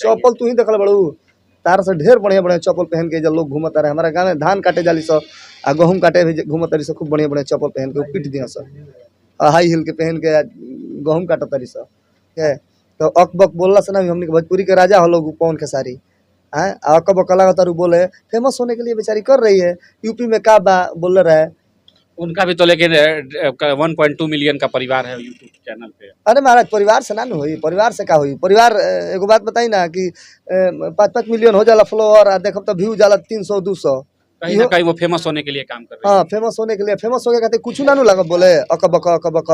चाहिए। चप्पल तू ही देखल बड़ू, तार से ढेर बढ़िया बढ़िया चप्पल पहन के जब लोग घूमता रहे। हमारा गाँव में धान काटे जाली स आ गहूम काटे भी घूमत रही स, खूब बढ़िया बढ़िया चप्पल पहन के पीट दिया स, आ हाई हिल के पहन के आ गहूम काटत रही स। के तो अक बक बोलला से ना हमनी के भोजपुरी के राजा हो लोग पवन खेसारी आँ, आ अक बक लगातार उ बोले, फेमस होने के लिए बेचारी कर रही है। यूपी में का बा बोल रहा है। उनका भी तो लेकिन 1.2 मिलियन का परिवार है यूट्यूब चैनल पे। अरे महाराज, परिवार से ना न होई, परिवार से का होई? परिवार एगो बात बताई ना कि 5-5 मिलियन हो जाला फॉलोअर आ देखब तो व्यू जाला 300-200। कहीं ना कहीं वो फेमस होने के लिए काम कर रहे हाँ, फेमस होने के लिए, फेमस होने खातिर कुछ ना नु लागत बोले अक बक अक बक,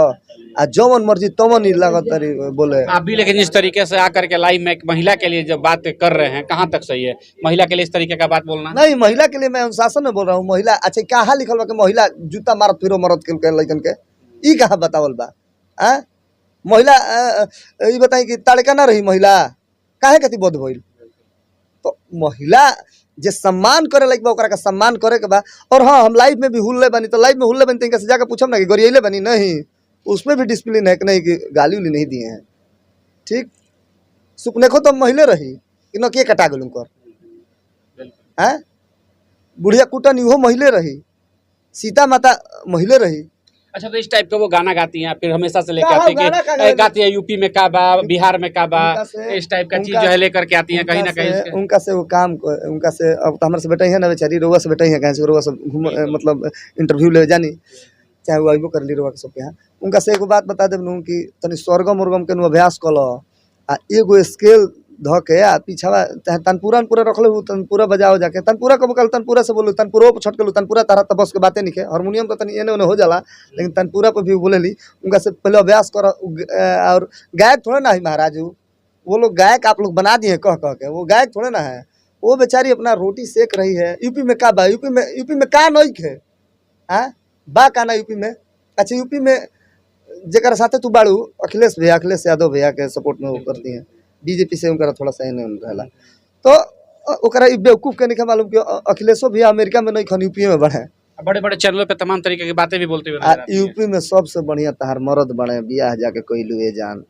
आ जवन मर्जी तवन ही लागत तारी बोले। हैं। आप भी लेकिन इस तरीके से आकर के लाइव में एक महिला के लिए जब बात कर रहे हैं, कहाँ तक सही है महिला के लिए इस तरीके का बात बोलना? नहीं, महिला के लिए मैं अनुशासन में बोल रहा हूँ। महिला अच्छा कहाँ लिखल बा कि महिला जूता मारत फिरो मरद के लइकन के, ई कहाँ बतावल बा? आ महिला ई बताई कि तड़का ना रही महिला काहे खातिर बोध भइल? तो महिला जे सम्मान करे लायक बा ओकरा के सम्मान करे के बा। और हाँ, हम लाइव में भी हुल्ले बानी, तो लाइव में हुल्ले बानी तो इनका से जाके पूछम ना कि गरियले बानी, नहीं उसमें भी डिसिप्लिन है कि नहीं, कि गाली उली नहीं दिए हैं। ठीक, सुपनेखो तो महिले रही कि न के कटा गेल उनकर हैं, बुढ़िया कुटन इहो महिले रही, सीता माता महिले रही। अच्छा, तो इस टाइप का वो गाना गाती हैं, फिर हमेशा से लेके कहाँ आती हैं गाना कि का गाना? गाती है यूपी में का बा, बिहार में का बा, उनका से- इस टाइप का चीज उनका- जो है लेकर के आती हैं कहीं ना उनका कहीं से- इसके- उनका से वो काम, उनका से अब तो हमारे से बेटा ही है ना बेचारी, रोआ से बेटा ही है, कहीं से रोआ से घूम मतलब इंटरव्यू ले जानी चाहे वो अबो कर ली रोआ के सबके यहाँ। उनका से एगो बात बता देब नू कि तनी स्वर्गम उर्गम के नु अभ्यास कल आ एगो स्केल ध के आ पीछावा चाहे तनपुरा उनपुरा रखले हो, तनपुरा बजाओ जाके, तनपुरा कबो कल तनपुरा से बोलू, तनपुरो पर छटकलू, तनपुरा तारा त बस के बातें नहीं है। हारमोनियम तो तनी एने ओने हो जाला, लेकिन तनपुरा पर भी बोलेली। उनका से पहले अभ्यास कर। और गायक थोड़े ना है महाराज वो लोग गायक आप लोग बना दिए कह कह के, वो गायक थोड़े ना है। वो बेचारी अपना रोटी सेक रही है। यूपी में का बा? यूपी में का नहीं है? हाँ बा का ना यूपी में? अच्छा, यूपी में जेकरा साथे तू बाड़ू अखिलेश भैया, अखिलेश यादव भैया के सपोर्ट में वो करती हैं, बीजेपी से उनका थोड़ा सा एने ओने रहेला, तो ओकरा ई बेवकूफ़ के नहीं मालूम कि अखिलेशो भैया अमेरिका में नहीं खन, यूपी में बढ़े। बड़े बड़े चैनलों पे तमाम तरीके की बातें भी बोलते हुए आ नजर आती हैं। यूपी में सबसे बढ़िया तहार मरद बने, बियाह जाके कैलू ए जान,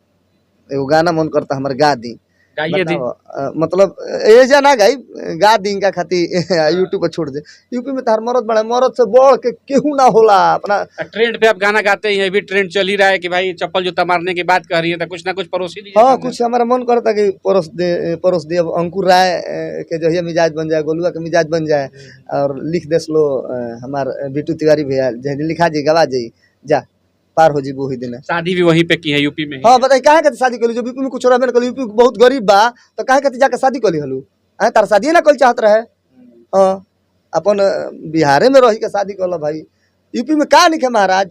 एगो गाना मन करता हमर गा दी। गाइए दी। बताओ, मतलब ए जा ना गाई, गा दी इनका खातिर यूट्यूब पर छोड़ दे। यूपी में तहार मरद बड़े, मरद से बढ़ के केहू ना होला अपना। ट्रेंड पे आप गाना गाते ही हैं, ये भी ट्रेंड चल ही रहा है कि भाई चप्पल जूता मारने की बात कह रही है, तो कुछ ना कुछ परोसी दीजिए हाँ, सामने। कुछ हमारा मन करता कि परोस दे, परोस दे। अब अंकुर राय के जो है मिजाज बन जाए, गोलुआ के मिजाज बन जाए और लिख देस लो हमार बिट्टू तिवारी भैया जे लिखा जी गवा जी जा पार हो जी वही दिन। शादी भी वहीं पे की है यूपी में ही। हाँ बताइए, काहे खातिर शादी करी जब यूपी में कुछ रहबे ना करी, यूपी बहुत गरीब बा तो काहे खातिर जाके शादी करी हलू? आए तार शादी ना कल चाहत रहे। हाँ, अपन बिहारे में रही के शादी कर लो भाई। यूपी में का नहीं है महाराज,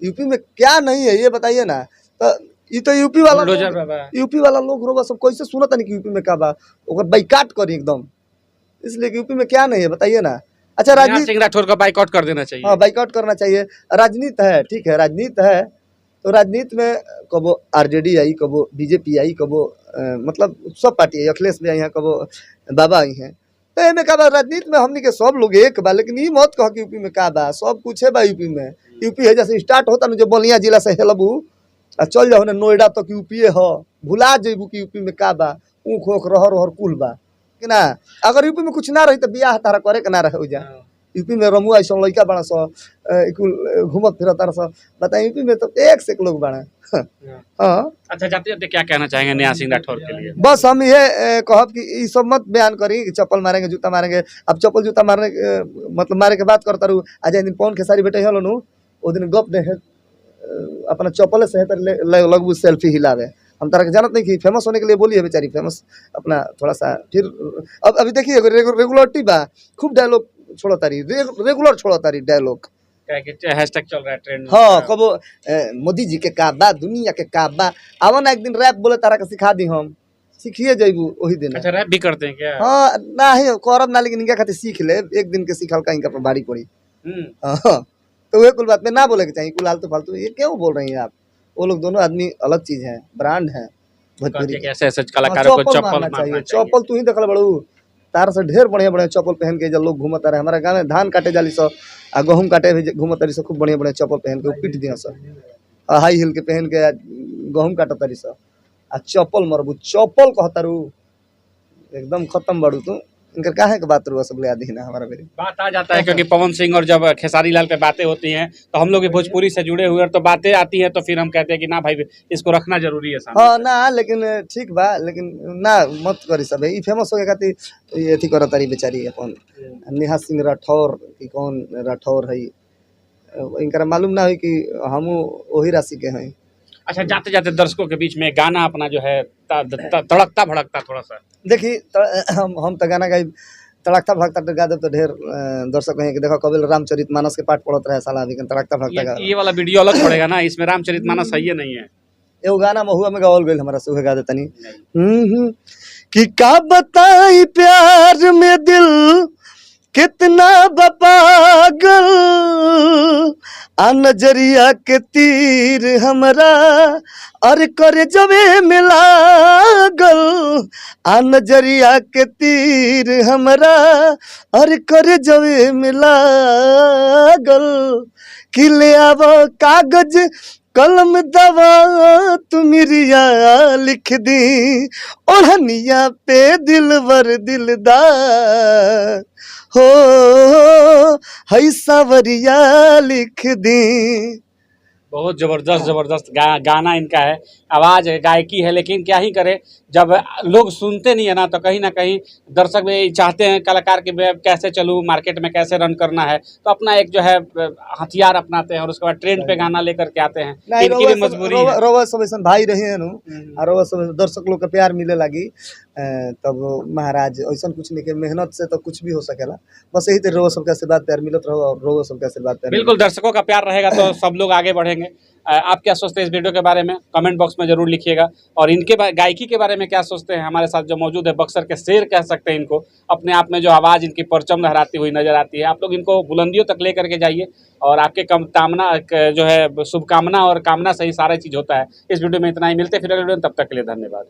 यूपी में क्या नहीं है ये बताइए ना। तो ये तो यूपी वाला बुलडोजर बाबा। यूपी वाला लोग रोबा सब कैसे सुनत नहीं कि यूपी में का बा, ओकर बाइकाट करी एकदम, इसलिए कि यूपी में क्या नहीं है बताइए ना। अच्छा, नेहा राजनीति सिंह राठौर का बाइकआउट कर देना चाहिए। हाँ, बाइकआउट करना चाहिए। राजनीति है, ठीक है, राजनीति है तो राजनीति में कबो आरजेडी आई, कबो बीजेपी आई, कबो मतलब सब पार्टी आई, अखिलेश भी आई हैं, कबो बाबा आई हैं, तो एमे का बा राजनीति में हमनी के सब लोग एक बा। लेकिन ई मत कह कि यूपी में का बा, सब कुछ है बा यूपी में। यूपी है जैसे स्टार्ट होता ना जो बलिया जिला से हेलबू आ चल जाओ ना नोएडा तक यूपीए हो, भुला जेबू कि यूपी में का बा, ऊख ऊख रहर रहर कुल बा कि ना। अगर यूपी में कुछ ना रही तो बियाह तारा करे के ना रहे जा। यूपी में रमुआ ऐसा लड़का बड़ा सो कुल घूमत फिरत तारा सो, बताए यूपी में तो एक से एक लोग बड़ा। हाँ। अच्छा, जाते जाते क्या कहना चाहेंगे नेहा सिंह राठौर के लिए? बस हम ये कहब कि ई सब मत बयान करी कि चप्पल मारेंगे जूता मारेंगे। अब चप्पल जूता मारने मतलब मारे के बात करता रहू। आज एक दिन पवन खेसारी बेटे हलो नु, ओ दिन गप दे अपना चप्पल से हेतर लगबू सेल्फी हिलावे। हम तारा के जानत नहीं कि फेमस होने के लिए बोली है बेचारी, फेमस अपना थोड़ा सा फिर अब अभी देखिए रेगुलरिटी बा, खूब डायलॉग छोड़ो तारी, रेगुलर छोड़ो तारी डायलॉग। क्या कि हैशटैग चल रहा है ट्रेंड में। हाँ, कबो मोदी जी के का बा, दुनिया के का बा, आवा ना एक दिन रैप बोले तारा के सिखा दी, हम सीखिए जइबू ओही दिन। अच्छा, रैप भी करते हैं क्या? हाँ ना ही करब ना, लेकिन इनका खातिर सीख ले, एक दिन के सीखल का इनका पर भारी पड़ी। हाँ, तो वही कुल बात में ना बोले के चाहिए, कुल आलतू फालतू ये क्यों बोल रही हैं आप? वो लोग दोनों आदमी अलग चीज है, ब्रांड है कहते भोजपुरी हैं के। कि ऐसे ऐसे हाँ, कलाकारों को चप्पल चप्पल मारना मारना चाहिए। चाहिए। चप्पल तू ही देखल बड़ू, तार से ढेर बढ़िया बढ़िया चप्पल पहन के जब लोग घूमत रहे। हमारा गाँव में धान काटे जाली सो आ गहूम काटे भी घूमत रही सो, खूब बढ़िया बढ़िया चप्पल पहन के पीट दिया सो, आ हाई हिल के पहन के आ गहूम काटत रही सो, आ चप्पल मरबू चप्पल कहतारू। एकदम खत्म बाड़ू तू, इनकर काहे के बात रुआ सब ले आदी ना हमारा मेरे। बात आ जाता है क्योंकि पवन सिंह और जब खेसारी लाल पे बातें होती हैं तो हम लोग भी भोजपुरी से जुड़े हुए हैं तो बातें आती हैं तो फिर हम कहते हैं कि ना भाई इसको रखना जरूरी है सामने। हाँ ना, लेकिन ठीक बा, लेकिन ना मत करी सब, ई फेमस हो गया खातिर ई अथी करत तारी बेचारी अपन। नेहा सिंह राठौर कि कौन राठौर है, इनकरा मालूम ना है कि हमू वही राशि के हैं। अच्छा, जाते जाते दर्शकों के बीच में गाना अपना जो है तड़कता भड़कता थोड़ा सा। देखी हम तो गाना गाई तड़कता भड़कता तो गा देब तो ढेर दर्शक कहें कि देखो कबीर रामचरित मानस के पाठ पढ़त रहे साला अभी तड़कता भड़कता गा। ये वाला वीडियो अलग पड़ेगा ना, इसमें रामचरित मानस सही नहीं है। एगो गाना महुआ में गावल गइल हमरा से, उहे गा देतनी। कि का बताई प्यार में दिल कितना बपागल, आ नजरिया के तीर हमरा और कर जबे मिला गल, आ नजरिया के तीर हमरा और कर जबे मिला गल, कि ले आव कागज कलम दवा तुमरिया लिख दी ओढ़निया पे दिलवर दिलदार हो हई सावरिया लिख दी। बहुत जबरदस्त जबरदस्त गाना इनका है, आवाज़ है, गायकी है, लेकिन क्या ही करे जब लोग सुनते नहीं है ना तो कहीं ना कहीं दर्शक भी चाहते हैं कलाकार के मैं कैसे चलूँ, मार्केट में कैसे रन करना है, तो अपना एक जो है हथियार अपनाते हैं और उसके बाद ट्रेंड पे गाना लेकर के आते हैं। नहीं, इनकी रउआ भी सब मजबूरी है। रउआ सब ऐसन भाई रहे हैं नु, आ रउआ सब दर्शक लोग के प्यार मिले लागी, तब महाराज ऐसन कुछ नहीं के मेहनत से तो कुछ भी हो सकेला। बस यही तो रउआ सबके आशीर्वाद प्यार मिलत रहो और रउआ सबके आशीर्वाद प्यार मिलत। बिल्कुल, दर्शकों का प्यार रहेगा तो सब लोग आगे बढ़ेंगे। आप क्या सोचते हैं इस वीडियो के बारे में कमेंट बॉक्स में जरूर लिखिएगा, और इनके गायकी के बारे में क्या सोचते हैं हमारे साथ जो मौजूद है बक्सर के शेर कह सकते हैं इनको, अपने आप में जो आवाज़ इनकी परचम लहराती हुई नजर आती है। आप लोग इनको बुलंदियों तक ले करके जाइए और आपके कम कामना जो है शुभकामना और कामना से ही सारा चीज़ होता है। इस वीडियो में इतना ही, मिलते हैं फिर अगले वीडियो में, तब तक के लिए धन्यवाद।